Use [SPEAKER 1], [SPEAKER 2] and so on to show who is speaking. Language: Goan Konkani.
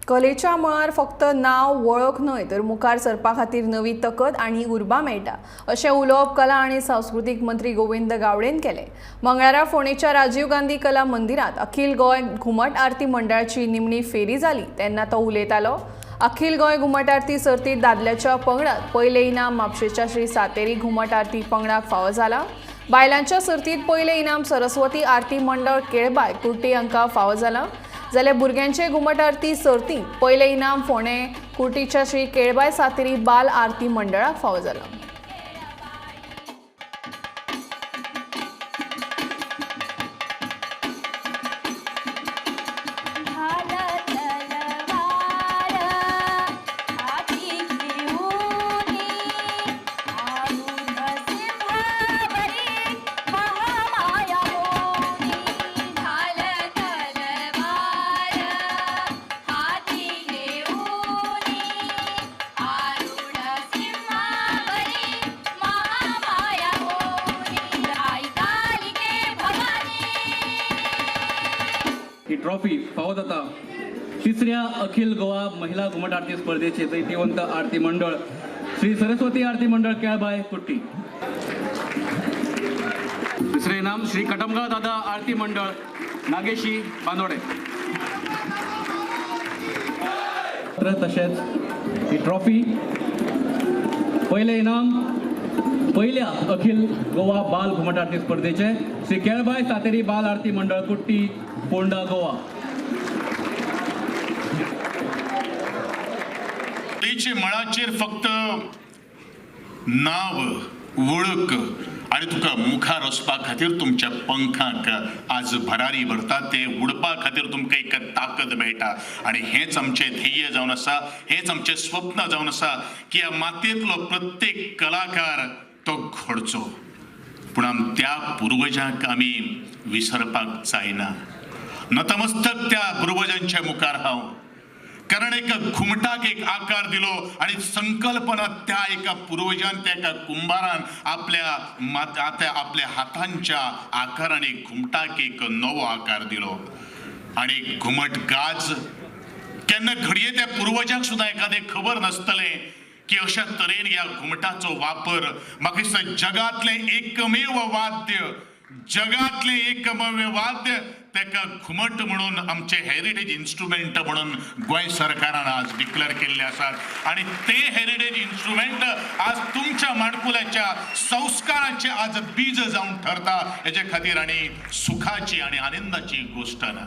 [SPEAKER 1] कलेच्या मळार फक्त नांव वळख न्हय तर मुखार सरपा खातीर नवी तकद आनी उर्बा मेळटा अशें उलोवप कला आनी सांस्कृतीक मंत्री गोविंद गावडेन केलें. मंगळारा फोंडेच्या राजीव गांधी कला मंदिरांत अखिल गोंय घुमट आरती मंडळाची निमणी फेरी जाली तेन्ना तो उलयतालो. अखिल गोंय घुमट आरती सर्तीत दादल्याच्या पंगडात पयलें इनाम म्हापशेच्या श्री सातेरी घुमट आरती पंगडाक फावो जाला. बायलांच्या सर्तीत पयलें इनाम सरस्वती आरती मंडळ केळबाय कुर्टी हांकां फावो जाला. जाल्यार भुरग्यांचे घुमट आरती सर्तीत पयलें इनाम फोंडें कुर्टीच्या श्री केळबाय सातेरी बाल आरती मंडळाक फावो जाला.
[SPEAKER 2] ढाल तलवार हाती घेऊनी आरूढ सिंहावरी महामाया होनी. ढाल तलवार हाती घेऊनी आरूढ सिंहावरी महामाया होनी. आई कालिके भवानी.
[SPEAKER 3] ही ट्रॉफी फावो जाता तिसऱ्या अखिल गोवा महिला घुमट आरती स्पर्धेचे जैतिवंत आरती मंडळ श्री सरस्वती आरती मंडळ केळबाय कुट्टी. दुसरे इनाम श्री कटमगाव दादा आरती मंडळ नागेशी बांदोडे. तशेंच ही ट्रॉफी पयलें इनाम पहिल्या अखिल गोवा बाल घुमट आरती स्पर्धेचे श्री केळबाय सातेरी बाल आरती मंडळ कुट्टी फोंडा गोवा.
[SPEAKER 4] तेचे मळाचेर फक्त नांव वळख आनी तुका मुखार वचपा खातीर तुमच्या पंखांक आज भरारी भरता, ते उडपा खातीर तुमकां एक ताकद मेळटा. आनी हेंच आमचें ध्येय जावन आसा, हेंच आमचें स्वप्न जावन आसा की ह्या मातयेंतलो प्रत्येक कलाकार तो घडचो. पूण आम त्या पुर्वजांक आमी विसरपाक जायना. नतमस्तक त्या पुर्वजांच्या मुखार हांव, कारण एका घुमटाक एक आकार दिलो आणि संकल्पना त्या एका पुर्वजान, त्या एका कुंभारान आपल्या आपल्या हातांच्या आकाराने घुमटाक एक नवो आकार दिलो. आणि घुमट गाज केन्ना घडये त्या पुर्वजांक सुद्दां एखादें खबर नासतलें की अशा तरेन ह्या घुमटाचो वापर म्हाका दिसता जगांतलें एकमेव वाद्य, जगांतलें एकमेव वाद्य तेका घुमट म्हणून आमचे हेरिटेज इन्स्ट्रुमेंट म्हणून गोंय सरकारान आज डिक्लेअर केल्ले आसात. आनी ते हेरिटेज इन्स्ट्रुमेंट आज तुमच्या माणकुल्याच्या संस्काराचे आज बीज जावन ठरता. हेजे खातीर आनी सुखाची आनी आनंदाची गोश्ट ना.